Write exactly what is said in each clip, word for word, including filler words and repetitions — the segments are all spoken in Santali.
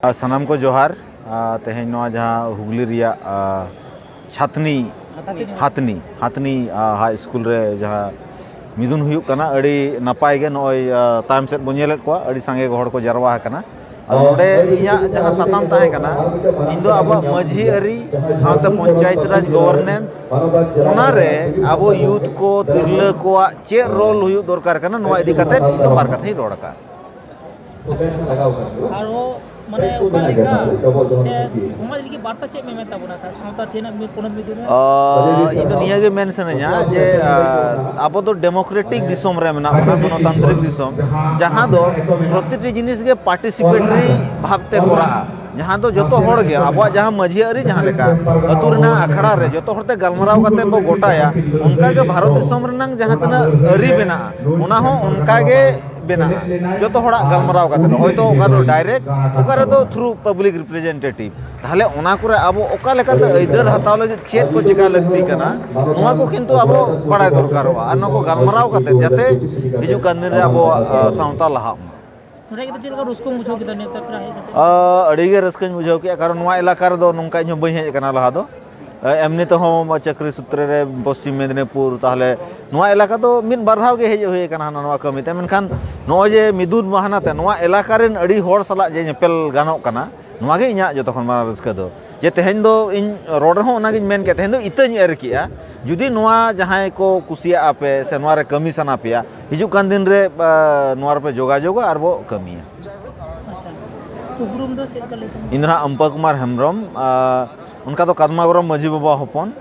ᱟᱨ ᱥᱟᱱᱟᱢ ᱠᱚ ᱡᱚᱦᱟᱨ᱾ ᱟᱨ ᱛᱮᱦᱮᱧ ᱱᱚᱣᱟ ᱡᱟᱦᱟᱸ ᱦᱩᱜᱽᱞᱤ ᱨᱮᱭᱟᱜ, ᱟᱨ, ᱪᱷᱟᱛᱱᱤ, ᱦᱟᱛᱱᱤ, ᱦᱟᱛᱱᱤ, ᱟᱨ, ᱦᱟᱭ ᱥᱠᱩᱞ ᱨᱮ ᱡᱟᱦᱟᱸ ᱢᱤᱫᱩᱱ ᱦᱩᱭᱩᱜ ᱠᱟᱱᱟ, ᱟᱹᱰᱤ ᱱᱟᱯᱟᱭ ᱜᱮ᱾ ᱱᱚᱜᱼᱚᱭ, ᱟᱨ, ᱛᱟᱭᱚᱢ ᱥᱮᱫ ᱵᱚᱱ ᱧᱮᱞᱮᱫ ᱠᱚᱣᱟ, ᱟᱹᱰᱤ ᱥᱟᱸᱜᱮ ᱦᱚᱲ ᱠᱚ ᱡᱟᱨᱣᱟ ᱟᱠᱟᱱᱟ᱾ ᱟᱫᱚ ᱱᱚᱰᱮ ᱤᱧᱟᱹᱜ ᱡᱟᱦᱟᱸ ᱥᱟᱛᱟᱢ ᱛᱟᱦᱮᱸ ᱠᱟᱱᱟ, ᱤᱧ ᱫᱚ ᱟᱵᱚᱣᱟᱜ ᱢᱟᱹᱡᱷᱤ ᱟᱹᱨᱤ ᱥᱟᱶᱛᱮ ᱯᱚᱧᱪᱟᱭᱮᱛ ᱨᱟᱡᱽ ᱜᱚᱵᱷᱚᱨᱱᱮᱱᱥ, ᱚᱱᱟᱨᱮ ᱟᱵᱚ ᱭᱩᱛᱷ ᱠᱚ, ᱛᱤᱨᱞᱟᱹ ᱠᱚᱣᱟᱜ ᱪᱮᱫ ᱨᱳᱞ ᱦᱩᱭᱩᱜ ᱫᱚᱨᱠᱟᱨ ᱠᱟᱱᱟ, ᱱᱚᱣᱟ ᱤᱫᱤ ᱠᱟᱛᱮ ᱤᱧ ᱫᱚ ᱵᱟᱨ ᱠᱟᱛᱷᱟᱧ ᱨᱚᱲ ᱟᱠᱟᱫᱼᱟ᱾ ᱟᱪᱪᱷᱟ᱾ ᱟᱨᱦᱚᱸ ᱢᱟᱱᱮ ᱚᱠᱟ ᱞᱮᱠᱟ ᱥᱮ ᱥᱚᱢᱟᱡᱽ ᱞᱟᱹᱜᱤᱫ ᱵᱟᱨᱛᱟ ᱪᱮᱫ ᱢᱮ ᱢᱮᱱ ᱛᱟᱵᱚᱱᱟ ᱠᱷᱟᱱ ᱥᱟᱶᱛᱟ ᱛᱮᱱᱟᱜ ᱢᱤᱫ ᱯᱚᱱᱚᱛ ᱢᱤᱫ ᱫᱤᱱ ᱨᱮ? ᱟᱨ ᱤᱧ ᱫᱚ ᱱᱤᱭᱟᱹ ᱜᱮ ᱢᱮᱱ ᱥᱟᱱᱟᱧᱟ ᱡᱮ, ᱟᱨ, ᱟᱵᱚ ᱫᱚ ᱰᱮᱢᱳᱠᱨᱮᱴᱤᱠ ᱫᱤᱥᱚᱢ ᱨᱮ ᱢᱮᱱᱟᱜ ᱵᱚᱱᱟ, ᱜᱚᱱᱚᱛᱟᱱᱛᱨᱤᱠ ᱫᱤᱥᱚᱢ, ᱡᱟᱦᱟᱸ ᱫᱚ ᱯᱨᱚᱛᱤᱴᱤ ᱡᱤᱱᱤᱥ ᱜᱮ ᱯᱟᱨᱴᱤᱥᱤᱯᱮᱴᱨᱤ ᱵᱷᱟᱵᱽ ᱛᱮ ᱠᱚᱨᱟᱜᱼᱟ, ᱡᱟᱦᱟᱸ ᱫᱚ ᱡᱚᱛᱚ ᱦᱚᱲ ᱜᱮ ᱟᱵᱚᱣᱟᱜ ᱡᱟᱦᱟᱸ ᱢᱟᱹᱡᱷᱤ ᱟᱹᱨᱤ ᱡᱟᱦᱟᱸ ᱞᱮᱠᱟ ᱟᱹᱛᱩ ᱨᱮᱱᱟᱜ ᱟᱠᱷᱲᱟ ᱨᱮ ᱡᱚᱛᱚ ᱦᱚᱲ ᱛᱮ ᱜᱟᱞᱢᱟᱨᱟᱣ ᱠᱟᱛᱮ ᱵᱚ ᱜᱚᱴᱟᱭᱟ, ᱚᱱᱠᱟ ᱜᱮ ᱵᱷᱟᱨᱚᱛ ᱫᱤᱥᱚᱢ ᱨᱮᱱᱟᱜ ᱡᱟᱦᱟᱸ ᱛᱤᱱᱟᱹᱜ ᱟᱹᱨᱤ ᱢᱮᱱᱟᱜᱼᱟ, ᱚᱱᱟ ᱦᱚᱸ ᱚᱱᱠᱟ ᱜᱮ ᱵᱮᱱᱟᱜᱼᱟ, ᱡᱚᱛᱚ ᱦᱚᱲᱟᱜ ᱜᱟᱞᱢᱟᱨᱟᱣ ᱠᱟᱛᱮ᱾ ᱦᱚᱭᱛᱳ ᱚᱠᱟ ᱫᱚ ᱰᱟᱭᱨᱮᱠᱴ, ᱚᱠᱟ ᱨᱮᱫᱚ ᱛᱷᱨᱩ ᱯᱟᱵᱽᱞᱤᱠ ᱨᱤᱯᱨᱮᱡᱮᱱᱴᱮᱴᱤᱵᱷ᱾ ᱛᱟᱦᱚᱞᱮ ᱚᱱᱟ ᱠᱚᱨᱮ ᱟᱵᱚ ᱚᱠᱟ ᱞᱮᱠᱟᱛᱮ ᱟᱹᱭᱫᱟᱹᱨ ᱦᱟᱛᱟᱣ ᱞᱟᱹᱜᱤᱫ ᱪᱮᱫ ᱠᱚ ᱪᱮᱠᱟ ᱞᱟᱹᱠᱛᱤ ᱠᱟᱱᱟ, ᱱᱚᱣᱟ ᱠᱚ ᱠᱤᱱᱛᱩ ᱟᱵᱚ ᱵᱟᱲᱟᱭ ᱫᱚᱨᱠᱟᱨᱚᱜᱼᱟ᱾ ᱟᱨ ᱱᱚᱣᱟ ᱠᱚ ᱜᱟᱞᱢᱟᱨᱟᱣ ᱠᱟᱛᱮ ᱡᱟᱛᱮ ᱦᱤᱡᱩᱜ ᱠᱟᱱ ᱫᱤᱱ ᱨᱮ ᱟᱵᱚᱣᱟᱜ, ᱟ, ᱥᱟᱶᱛᱟ ᱞᱟᱦᱟᱜ ᱢᱟ᱾ ᱱᱚᱰᱮ ᱠᱟᱛᱮ ᱪᱮᱫ ᱞᱮᱠᱟ ᱨᱟᱹᱥᱠᱟᱹᱢ ᱵᱩᱡᱷᱟᱹᱣ ᱠᱮᱫᱟ ᱱᱮᱣᱛᱟ ᱯᱮᱲᱟ ᱦᱮᱡ ᱠᱟᱛᱮ? ᱟ, ᱟᱹᱰᱤ ᱜᱮ ᱨᱟᱹᱥᱠᱟᱹᱧ ᱵᱩᱡᱷᱟᱹᱣ ᱠᱮᱫᱼᱟ, ᱠᱟᱨᱚᱱ ᱱᱚᱣᱟ ᱮᱞᱟᱠᱟ ᱨᱮᱫᱚ ᱱᱚᱝᱠᱟ ᱤᱧ ᱦᱚᱸ ᱵᱟᱹᱧ ᱦᱮᱡ ᱟᱠᱟᱱᱟ ᱞᱟᱦᱟ ᱫᱚ᱾ ᱟ, ᱮᱢᱱᱤ ᱛᱮᱦᱚᱸ ᱪᱟᱹᱠᱨᱤ ᱥᱩᱛᱨᱮ ᱨᱮ ᱯᱚᱥᱪᱤᱢ ᱢᱮᱫᱽᱱᱤᱯᱩᱨ, ᱛᱟᱦᱚᱞᱮ ᱱᱚᱣᱟ ᱮᱞᱟᱠᱟ ᱫᱚ ᱢᱤᱫ ᱵᱟᱨ ᱫᱷᱟᱣ ᱜᱮ ᱦᱮᱡ ᱦᱩᱭ ᱟᱠᱟᱱᱟ ᱦᱟᱱᱟ ᱱᱚᱣᱟ ᱠᱟᱹᱢᱤ ᱛᱮ᱾ ᱢᱮᱱᱠᱷᱟᱱ ᱱᱚᱜᱼᱚᱭ ᱡᱮ ᱢᱤᱫᱩᱱ ᱵᱟᱦᱟᱱᱟ ᱛᱮ ᱱᱚᱣᱟ ᱮᱞᱟᱠᱟ ᱨᱮᱱ ᱟᱹᱰᱤ ᱦᱚᱲ ᱥᱟᱞᱟᱜ ᱡᱮ ᱧᱮᱯᱮᱞ ᱜᱟᱱᱚᱜ ᱠᱟᱱᱟ, ᱱᱚᱣᱟ ᱜᱮ ᱤᱧᱟᱹᱜ ᱡᱚᱛᱚ ᱠᱷᱚᱱ ᱢᱟᱨᱟᱝ ᱨᱟᱹᱥᱠᱟᱹ ᱫᱚ᱾ ᱡᱮ ᱛᱮᱦᱮᱧ ᱫᱚ ᱤᱧ ᱨᱚᱲ ᱨᱮᱦᱚᱸ ᱚᱱᱟᱜᱤᱧ ᱢᱮᱱ ᱠᱮᱫ, ᱛᱮᱦᱮᱧ ᱫᱚ ᱤᱛᱟᱹᱧ ᱮᱨ ᱠᱮᱜᱼᱟ᱾ ᱡᱩᱫᱤ ᱱᱚᱣᱟ ᱡᱟᱦᱟᱸᱭ ᱠᱚ ᱠᱩᱥᱤᱭᱟᱜᱼᱟ ᱯᱮ ᱥᱮ ᱱᱚᱣᱟ ᱨᱮ ᱠᱟᱹᱢᱤ ᱥᱟᱱᱟ ᱯᱮᱭᱟ, ᱦᱤᱡᱩᱜ ᱠᱟᱱ ᱫᱤᱱ ᱨᱮ, ᱟ, ᱱᱚᱣᱟ ᱨᱮᱯᱮ ᱡᱳᱜᱟᱡᱳᱜᱟ ᱟᱨ ᱵᱚ ᱠᱟᱹᱢᱤᱭᱟ᱾ ᱟᱪᱪᱷᱟ, ᱩᱯᱨᱩᱢ ᱫᱚ ᱪᱮᱫ ᱞᱮᱠᱟ ᱞᱟᱹᱭ ᱛᱟᱵᱚᱱ? ᱤᱧ ᱫᱚ ᱱᱟᱦᱟᱜ ᱟᱢᱯᱟ ᱠᱩᱢᱟᱨ ᱦᱮᱢᱵᱨᱚᱢ, ᱟ, ᱚᱱᱠᱟ ᱫᱚ ᱠᱟᱫᱢᱟ ᱜᱚᱨᱚᱢ ᱢᱟᱹᱡᱷᱤ ᱵᱟᱵᱟ ᱦᱚᱯᱚᱱ᱾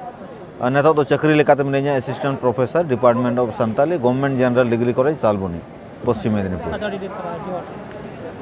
ᱟᱨ ᱱᱤᱛᱚᱜ ᱫᱚ ᱪᱟᱹᱠᱨᱤ ᱞᱮᱠᱟᱛᱮ ᱢᱤᱱᱟᱹᱧᱟ assistant professor, Department of Santali, Government General Degree College, Salboni, Paschim Medinipur. ᱟᱪᱪᱷᱟ, ᱟᱹᱰᱤ ᱟᱹᱰᱤ ᱥᱟᱨᱦᱟᱣ, ᱡᱚᱦᱟᱨ᱾